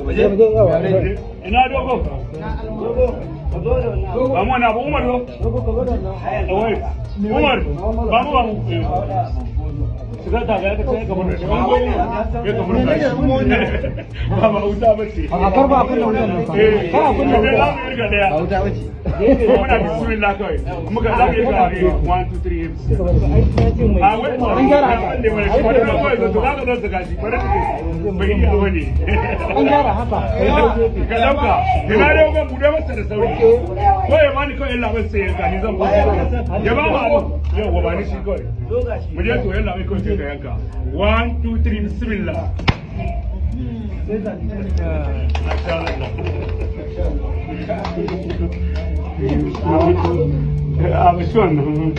Mu je. Ina dogo? Ba mu wani abu, Umar, zo. Wai, Umar, ba mu, ba mu. Shiga ta ga ka ce ka bar shi. Ya ka bar shi. Ba ba wuta ba ce. A kar ba a kunna wutan nan fa. Eh, Kar a kunna sai wuta. za mu irga daya. Ba wuta bace. Ko muna bismillah kawai. Muka za mu irga ne 1 2 3. A wai An gyara haka. Ne bane shi wani kawai zo ka zo su gashi. Bari ka bai iya bane. An gyara haka. Ka dauka. Ina dogon, bude masa da sauri. Ko ya bani kawai, yalla bai, sai yanka, ni zan ba. Ya ba mu abu. Yau ba ni shi kawai. Mu je to, yalla bai, kawai sai ka yanka. 1 2 3, bismillah. Masha Allah. A ba shi wannan.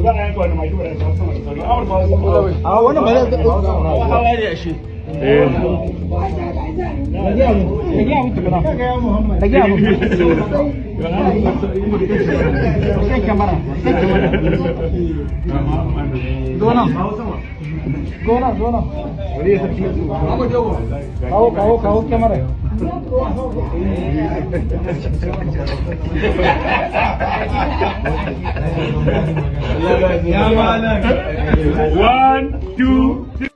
Za a yanka wani mai dora shi sama da sauri. Awar ba su. A wannan ba zai Hawa ne ashe. Eh. Rage abu. Rage abu tukuna. Rage abu. Sai kyamara. Sai kyamara. Zo nan. Zo nan, zo nan. Kawo, kawo, kawo kyamara. One, two, three.